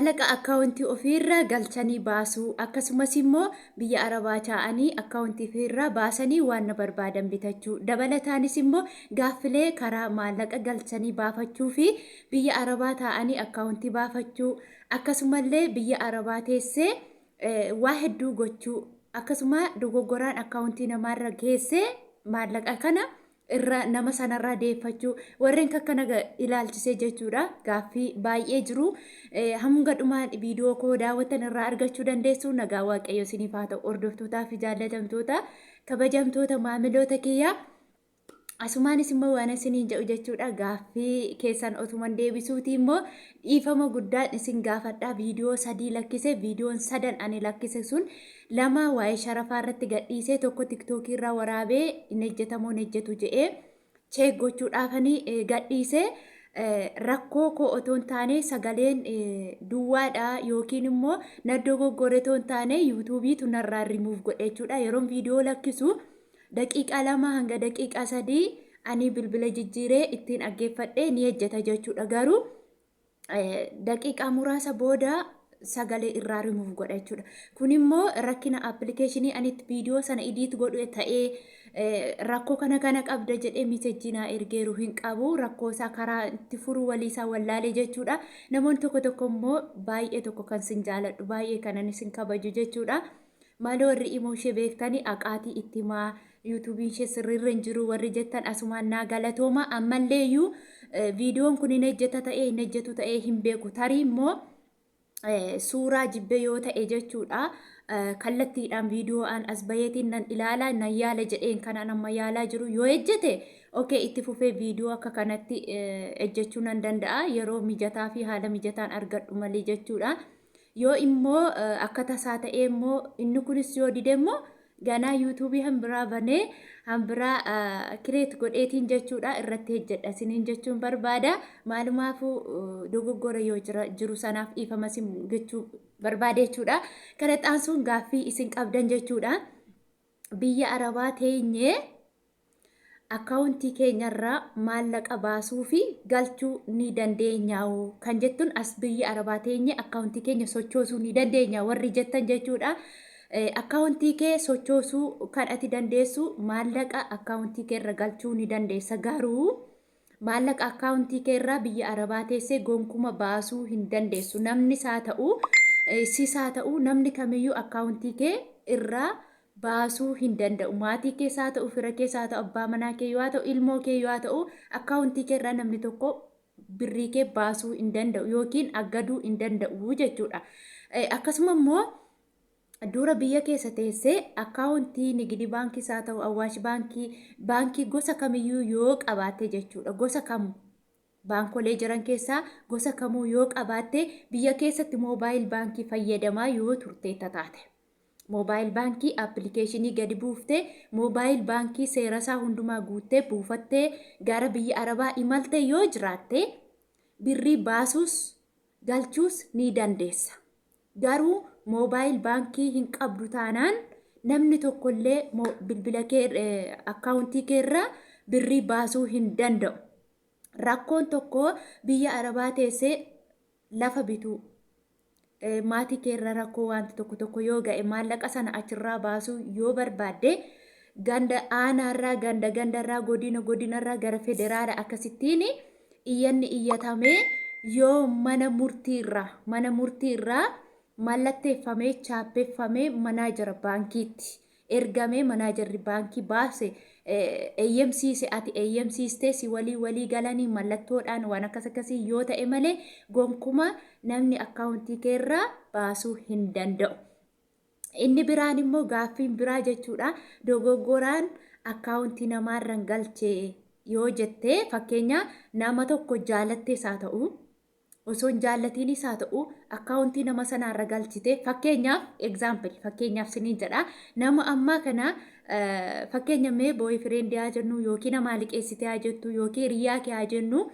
Maallaqa akkaawuntii ofiirraa galchanii baasuu, akkasumas immoo biyya Arabaa taa'anii akkaawuntii ofiirraa baasanii waan barbaadan bitachuu, dabalataanis immoo gaaffilee karaa maallaqa galchanii baafachuu fi biyya Arabaa taa'anii akkaawuntii baafachuu, akkasumallee biyya Arabaa teessee waa hedduu gochuu, akkasuma dogoggoraan akkaawuntii namaarra geessee maallaqa kana irra nama sanarraa deeffachuu, warreen akkana ilaalchisee jechuudha. Gaaffii baay'ee jiru, hanga dhumaan viidiyoo koo daawwattan irraa argachuu dandeessu. Nagaa Waaqayyo isiniif haa ta'u, hordoftootaa fi jaallatamtoota, kabajamtoota maamiloota kiyyaa. Asumaanis immoo waan isiniin jedhu jechuudha, gaaffii keessan otuman deebisuuti immoo dhiifama guddaan isin gaafadha. Viidiyoo 3 lakkise. Viidiyoon sadan ani lakkise sun, lama waa'ee sharafaa irratti gadhiisee, tokko TikTokii irraa waraabee hin hojjetamoo hin hojjetu jedhee check gochuudhaafanii gadhiise. Rakkoo koo otoo hin taane, sagaleen duwwaadha yookiin immoo na dogoggore otoo hin taane, YouTubeiitu narraa rimuuf godhe jechuudha. Yeroon viidiyoo lakkisu daqiiqaa 2 hanga daqiiqaa 3 ani bilbila jijjiiree ittiin dhaggeeffadhee ni hojjeta jechuudha. Garuu daqiiqaa muraasa booda sagalee irraa rimuuf godha jechuudha. Kun immoo rakkina appilikeeshinii ani itti viidiyoo sana edit godhu ta'ee, rakkoo kana kana qabda jedhee message naa ergeeru hin qabu. Rakkoo isaa karaa itti furuu walii isaa wallaalee jechuudha. Namoonni tokko tokko immoo, baay'ee tokko kan sin jaaladhu, baay'ee kanan isin kabaju jechuudha. Maaloo warri imo ishee beektanii aqaatii itti himaa, YouTubeiin ishee sirriirra hin jiru warri jettan, asumaan naa galatooma. Ammallee iyyuu viidiyoon kun hin hojjeta ta'ee hin hojjetu ta'ee hin beeku. Tarii immoo suuraa jibbe yoo ta'e jechuudha. Kallattiidhaan viidiyoo an as baheetiin nan ilaalaa nan yaala jedheen kanaan amma yaalaa jiru yoo hojjete, okay, itti fufee viidiyoo akka kanatti hojjechuu nan danda'a, yeroo mijataa fi haala mijataan argadhu malee jechuudha. Yoo immoo akka tasaa ta'ee immoo inni kunis yoo dide immoo, ganaa YouTubeii hanbiraa banee, hanbiraa create godheetiin jechuudha irratti hojjedha isiniin jechuun barbaada. Maalumaafuu dogoggora yoo jiru sanaaf dhiifama isin jechuu barbaade jechuudha. Kana xaansuun gaaffii isin qabdan jechuudha. Biyya Arabaa teenyee akkaawuntii keenyarraa maallaqa baasuu fi galchuu ni dandeenyaa kan jettuun, as biyya Arabaa teenye akkaawuntii keenya sochoosuu ni dandeenya warri jettan jechuudha. Akkaawuntii kee sochoosuu kan ati dandeessu, maallaqa akkaawuntii kee irra galchuu ni dandeessa, garuu maallaqa akkaawuntii kee irraa biyya Arabaa teessee gonkuma baasuu hin dandeessu. Namni isaa ta'u, sisaa ta'u, namni kamiyyuu akkaawuntii kee irraa baasuu hin danda'u. Maatii keessa haa ta'u, fira keessa haa ta'u, abbaa manaa kee yoo haa ta'u, ilmoo kee yoo haa ta'u, akkaawuntii kee irraa namni tokko birrii kee baasuu hin danda'u yookiin aggaduu hin danda'u jechuudha. Akkasuma immoo dura biyya keessa teessee akkaawuntii Nigidi Baankiis haa ta'u, Awwaash Baankii, baankii gosa kamiyyuu yoo qabaatte jechuudha. Gosa kam baankolee jiran keessaa gosa kamuu yoo qabaatte, biyya keessatti mobile baankii fayyadamaa yoo turte taate, Mobile baankii appilikeeshinii gadi buuftee, mobile baankii seera isaa hundumaa guuttee buufattee gara biyya Arabaa imalte yoo jiraatte, birrii baasuus galchuus ni dandeessa. Garuu mobile baankii hin qabdu taanaan, namni tokkollee bilbila kee, akkaawuntii kee irraa birrii baasuu hin danda'u. Rakkoon tokko biyya Arabaa teessee lafa bituu, maatii kee irra rakkoo wanti tokko tokko yoo ga'e, maallaqa sana achirraa baasuu yoo barbaadde, ganda aanaarraa, ganda gandarraa, godina godinarraa gara federaala akkasittiin iyyanni iyyatamee, yoo mana murtiirraa mallatteeffamee, chaappeffamee manaajara baankiitti ergamee, manaajarri baankii baase eeyyamsiise, ati eeyyamsiistee si walii walii galanii mallattoodhaan waan akkas akkasii yoo ta'e malee, gonkuma namni akkaawuntii keerraa baasuu hin danda'u. Inni biraan immoo gaaffiin biraa jechuudha, dogoggoraan akkaawuntii namaarran galchee yoo jettee, fakkeenya nama tokko jaalattees haa ta'u, osoo hin jaallatiinis haa ta'u, akkaawuntii nama sanaarra galchite, fakkeenyaaf, example, fakkeenyaaf siniin jedha, nama ammaa kana fakkeenya mee boyfriendii haa jennu, yookiin namaa liqeessite haa jettu, yookiin hiriyaa kee haa jennu,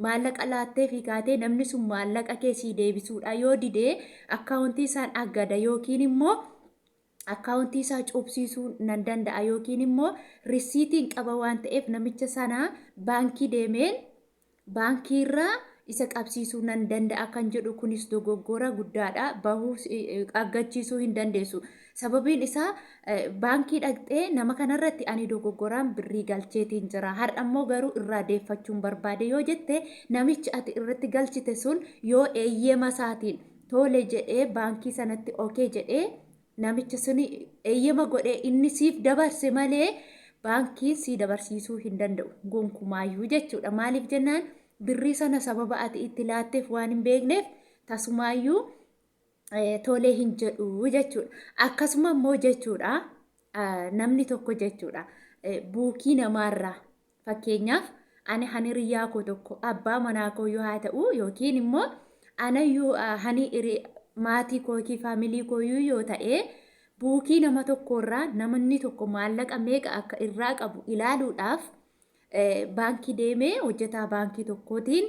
maallaqa laattee fi kaatee namni sun maallaqa kee sii deebisuudha yoo didee, akkaawuntii isaan aggada yookiin immoo akkaawuntii isaa cubsiisuu nan danda'a, yookiin immoo risiitiin qaba waan ta'eef, namicha sana baankii deemeen baankiirraa Isa qabsiisuu nan danda'a kan jedhu kunis dogoggora guddaadha. Bahuu aggachiisuu hin dandeessu. Sababiin isaa baankii dhaqxee nama kanarratti ani dogoggoraan birrii galcheetiin jira. Har'a immoo garuu irraa deeffachuun barbaade yoo jette, namichi ati irratti galchite sun yoo eeyyema isaatiin tole jedhee, baankii sanatti okay jedhee, namicha suni eeyyama godhee inni siif dabarse malee baankiin sii dabarsiisuu hin danda'u gonkumaayyuu jechuudha. Maaliif jennaan, birrii sana sababa ati itti laatteef waan hin beekneef tasumaayyuu tolee hin jedhu jechuudha. Akkasuma immoo jechuudha, namni tokko jechuudha, buukii namaarraa, fakkeenyaaf ani hiriyaa koo tokko, abbaa manaa koo yoo haa ta'u, yookiin immoo anayyuu hani maatii koo yookiin family koo yoo ta'e, buukii nama tokkorraa namni tokko maallaqa meeqa akka irraa qabu ilaaluudhaaf baankii deemee hojjetaa baankii tokkootiin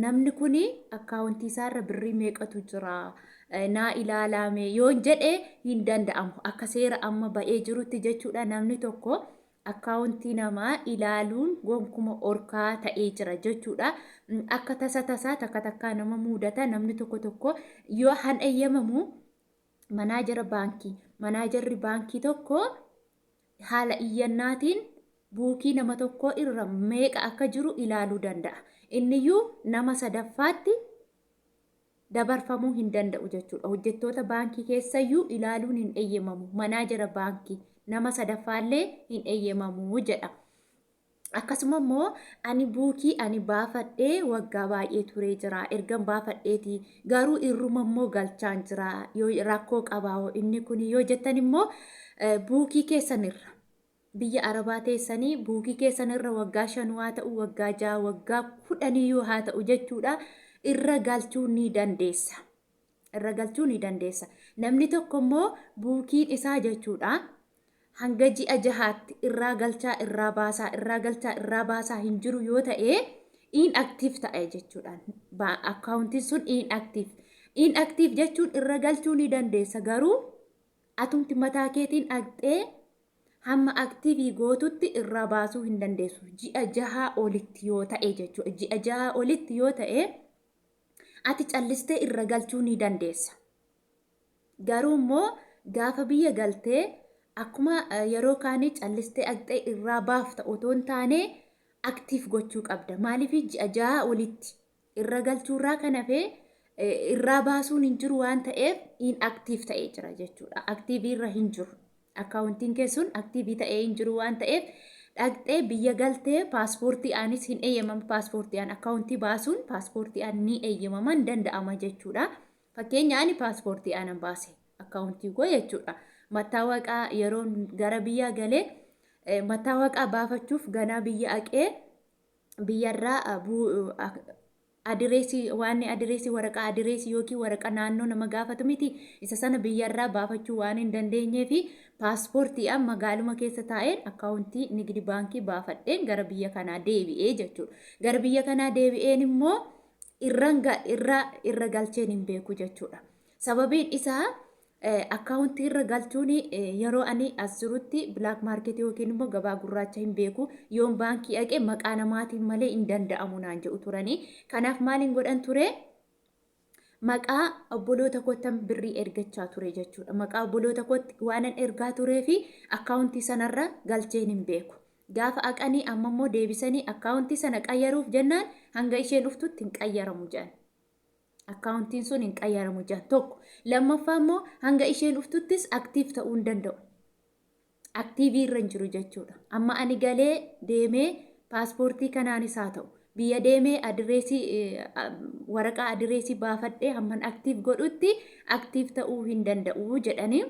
namni kun akkaawuntii isaarra birrii meeqatu jira naa ilaalame yoon jedhe hin danda'amu. Akka seera amma ba'ee jirutti jechuudha, namni tokko akkaawuntii namaa ilaaluun gonkuma orkaa ta'ee jira jechuudha. Akka tasa tasaa takka takkaa nama mudata, namni tokko tokko yoo han eeyyamamu manaajara baankii, manaajarri baankii tokko haala iyyannaatiin buukii nama tokko irra meeqa akka jiru ilaaluu danda'a. Inniyyuu nama sadaffaatti dabarfamuu hin danda'u jechuudha. Hojjettoota baankii keessayyuu ilaaluun hin eeyyamamu. Manaajara baankii nama sadaffaallee hin eeyyamamu jedha. Akkasuma immoo ani buukii ani baafadhee waggaa baay'ee turee jira. Ergan baafadheeti garuu irruma immoo galchaan jira. Yoo rakkoo qabaa inni kun yoo jettan immoo, buukii keessanirra biyya Arabaa teessanii buukii keessanirra waggaa 5 haa ta'u, waggaa 6, waggaa 10 haa ta'u jechuudha, irra galchuu ni dandeessa. Irra galchuu ni dandeessa. Namni tokko immoo buukiin isaa jechuudha, hanga ji'a 6tti irraa galchaa irraa baasaa, irraa galchaa irraa baasaa hin jiru yoo ta'e, inactive ta'e jechuudha. Akkaawuntiin sun inactive. Inactive jechuun irra galchuu ni dandeessa, garuu atumti mataa keetiin dhaqxee hamma active gootutti irraa baasuu hin dandeessu. Ji'a 6 olitti yoo ta'e jechuudha. Ji'a 6 olitti yoo ta'e ati callistee irra galchuu ni dandeessa. Garuu immoo gaafa biyya galtee akkuma yeroo kaanii callistee dhaqxee irraa baafta otoo hin taane active gochuu qabda. Maaliif? Ji'a 6 olitti irra galchuurraa kan hafee irraa baasuun hin jiru waan ta'eef inactive ta'ee jira jechuudha. Active irra hin jiru. Akkaawuntiin keessun active ta'ee hin jiru waan ta'eef dhaqxee biyya galtee paaspoortii aanis hin eeyyamamu. Paaspoortii aan akkaawuntii baasuun paaspoortii aan ni eeyyamama, hin danda'ama jechuudha. Fakkeenya ani paaspoortii aanan baase akkaawuntii koo jechuudha. Mattaawaqaa yeroo gara biyyaa galee mattaawaqaa baafachuuf ganaa biyya aqee biyyarraa adireesii waan adireesii, waraqaa adireesii yookiin waraqaa naannoo nama gaafatu miti, isa sana biyyarraa baafachuu waan hin dandeenyee fi paaspoortiidhaan magaaluma keessa taa'een akkaawuntii nigdi baankii baafadheen gara biyya kanaa deebi'ee jechuudha. Gara biyya kanaa deebi'een immoo irra irra galcheen hin beeku jechuudha. Sababiin isaa akkaawuntii irra galchuun yeroo ani as jirutti black market yookiin immoo gabaa gurraacha hin beeku. Yoon baankii dhaqe maqaa namaatiin malee hin danda'amu naan jedhu turanii. Kanaaf maaliin godhan ture? Maqaa obboloota koottan birrii ergachaa ture jechuudha. Maqaa obboloota kootti waanan ergaa turee fi akkaawuntii sanarra galcheen hin beeku. Gaafa aqanii amma immoo deebisanii akkaawuntii sana qayyaruuf jennaan hanga isheen dhuftutti hin qayyaramu jedhan. Akkaawuntiin sun hin qayyaramu jedhan tokko. Lammaffaa immoo hanga isheen dhuftuttis active ta'uu hin danda'u. Active irra hin jiru jechuudha. Amma ani galee deemee paaspoortii kanaanis haa ta'u, biyya deemee adireesii, waraqaa adireesii baafadhee hamman active godhutti active ta'uu hin danda'u jedhanii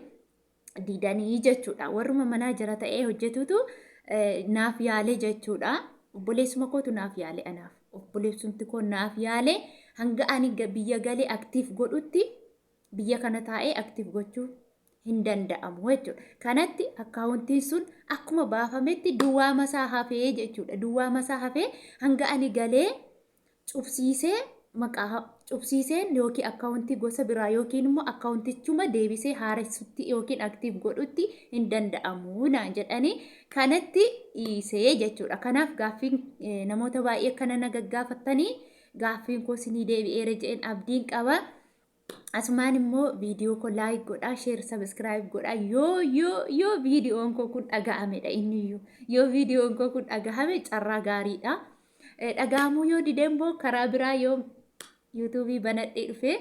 didanii jechuudha. Warruma manaa jira ta'ee hojjetutu naaf yaale jechuudha. Obboleessuma kootu naaf yaale anaaf. Obboleessumti koo naaf yaale, hanga ani biyya galee active godhutti biyya kana taa'ee active gochuu hin danda'amu jechuudha. Kanatti akkaawuntiin sun akkuma baafametti duwwaa masaa hafee jechuudha. Duwwaa masaa hafee hanga ani galee cufsiisee, maqaa cufsiiseen yookiin akkaawuntii gosa biraa yookiin immoo akkaawuntichuma deebisee haaressutti yookiin active godhutti hin danda'amu naan jedhanii kanatti dhiisee jechuudha. Kanaaf gaaffiin namoota baay'ee akkana na gaggaafattanii Gaaffiin koo isinii deebi'eera jedheen abdiin qaba. Asumaan immoo viidiyoo koo laayik godhaa, sheer, sabiskiraayib godhaa. Yoo yoo yoo viidiyoon koo kun dhaga'amedha inniyyuu. Yoo viidiyoon koo kun dhaga'ame carraa gaariidha. Dhaga'amuu yoo dide immoo karaa biraa yoo yuutuubii banadhee dhufee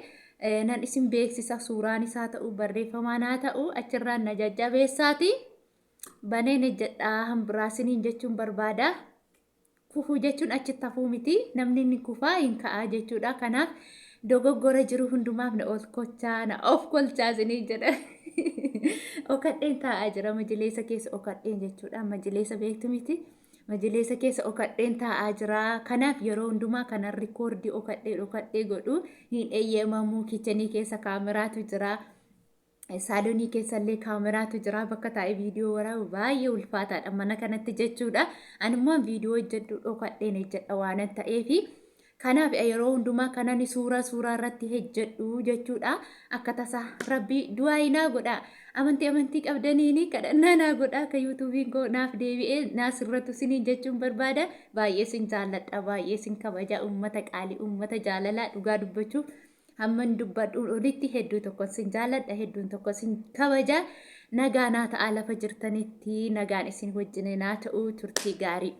nan isin beeksisa suuraan isaa ta'u barreeffamaan haa ta'u achirraan na jajjabeessaati. Baneen hojjedhaa hambiraa isiniin jechuun barbaada. Kufuu jechuun achitti hafuu miti. Namni inni kufaa hin ka'aa jechuudha. Kanaaf dogoggora jiru hundumaaf na ol kochaa na of kolchaa isiniin jedha. Okadheen taa'aa jira majileessa keessa okadheen jechuudha. Majileessa beektu miti. Majileessa keessa okadheen taa'aa jira. Kanaaf yeroo hundumaa kanan rikoordii okadhee okadhee godhu hin eeyyamamu. Kichenii keessa kaameraatu jira. Saalonii keessallee kaameraatu jira. Bakka taa'ee viidiyoo waraabu baay'ee ulfaataadha mana kanatti jechuudha. Ani immoo viidiyoo hojjedhu dhokadheen hojjedha waanan ta'eefi. Kanaaf yeroo hundumaa kanan suuraa suuraa irratti hojjedhu jechuudha. Akka tasaa rabbii du'aa naa godha. Amantii amantii qabdaniini kadhannaa naa godha. Akka yuutuubiin koo naaf deebi'ee naa sirratu siniin jechuun barbaada. Baay'ee sin jaalladha. Baay'ee sin kabaja. Uummata qaalii, uummata jaalalaa dhugaa dubbachuuf hamman dubbadhuun olitti hedduu tokko sin jaalladha. Hedduun tokko sin kabaja. Nagaa naa ta'aa lafa jirtanitti nagaan isin wajjin naa ta'u turtii gaarii.